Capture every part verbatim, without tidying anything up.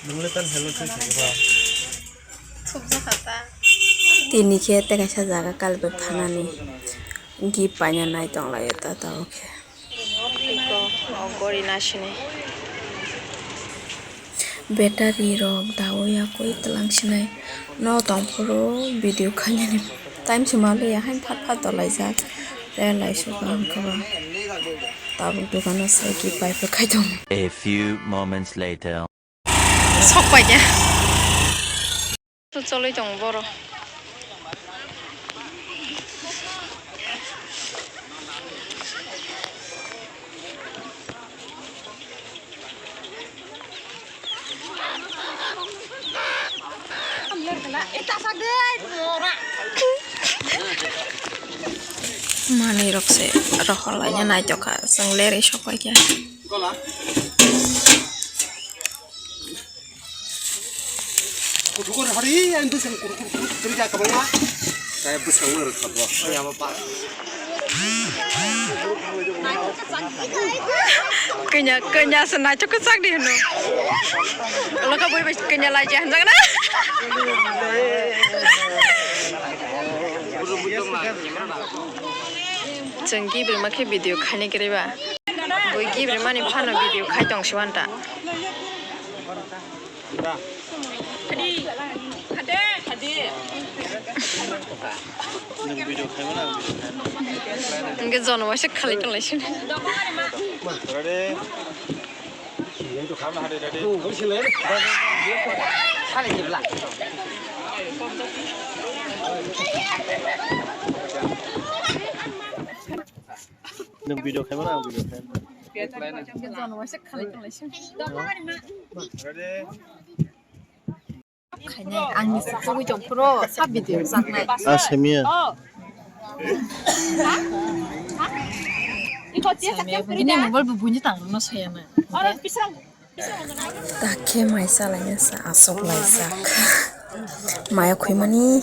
Nungletan hello twi saikha. Thupjakha ta. Tini khe tei kaisa jaga Kalibari thanani gift paina nai tonglaio ta tabuk khe. Iko, o gori nasini. Battery rok dawi yakwi twlang sinai. No tongphuru video khainani time se manliya, hain phat phat dolaijak. Tei laisuk ang khe ba tabuk dukano sai gift pai phai khai tongo. A few moments later. Sok pai khe. Choloi tongo boro. Manwi rok se rohor laina naitokha, chwng lerwi sok pai khe. Kuthukor hari, ang bwsang kuthukor kuthukor kiri ja kabangma. Saya bwsang lo rwkha bo. Ay, abo pa. Kanya, kanya se naithok kwchak di hino. Lokha bui bai kanya lai ja hanjak na. Chwng gift rwma khe video khaina kwrwi ba. Bui gift rwmani phano video khai tong se uanta. Nwng video khaimano ang video khaimano. Hwnkhe jono waisa khalai tonglaisini. Ready? Nwng video khaimano ang video khaimano. Khainai, angni se tugui tong phuru sa video jaknai. Ah, semiya. Semiya, bini mobile bo buini tang no saya na. Takhe mai chalaina sa asok laijak. Maya khwimani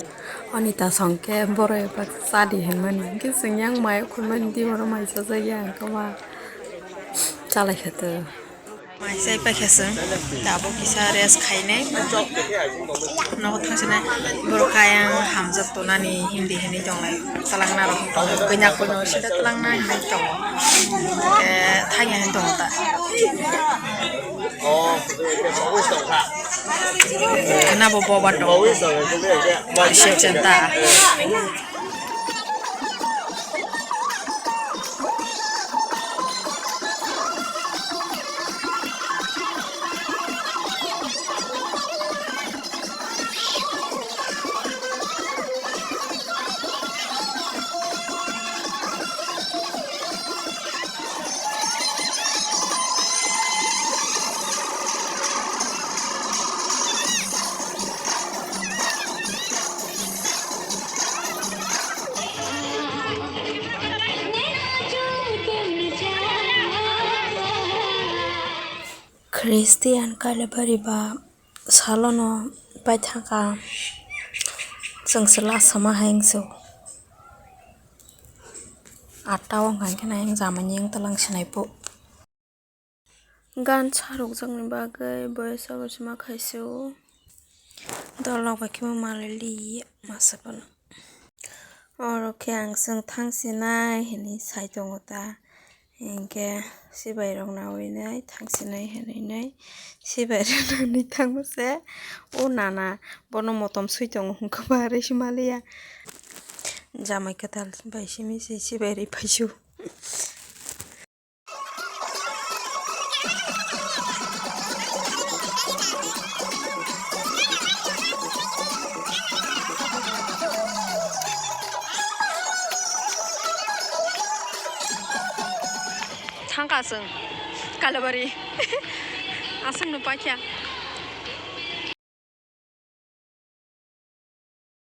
ani ta songkhe borok eba chadi hinmani. Hwnkhe chwng yang maya khwimani di borok mai chajak ya hwnkhe ma chalai kha to. Mai chai paikha chwng, tabuk kisa rest khainai. Nogo thangsinai borok khe ayang hamjak tonani hindi hinwi tonglai, twlangna rok wngkha, kwnyak phano sida twlangna hinwi tongo. Khe thangya hinwi tongo ta. Khwna bo boba tongo. Reception ta. Christian Kalibari ba salono paithaka chwng se last sama hai wngsu. Atta o hwnkha khe nai ang jamani ang twlang sinai po. Gan sa rwkjakni bagwi boyes obo se ma khai se o. Dolok bai khe bo malai li masa phano. Oro khe ang chwng thang sinai hinwi sai tongo ta. Hinkhe sibai rok nawi nai thang sinai hinwi nai sibai rok nawi thangma se o nana bono motom swi tongo hwnkhe ba rwisi maliya. Jamai kwtal bai simi se sibai rwi phaisu. Thangka chwng Kalibari. Aswkno paikha.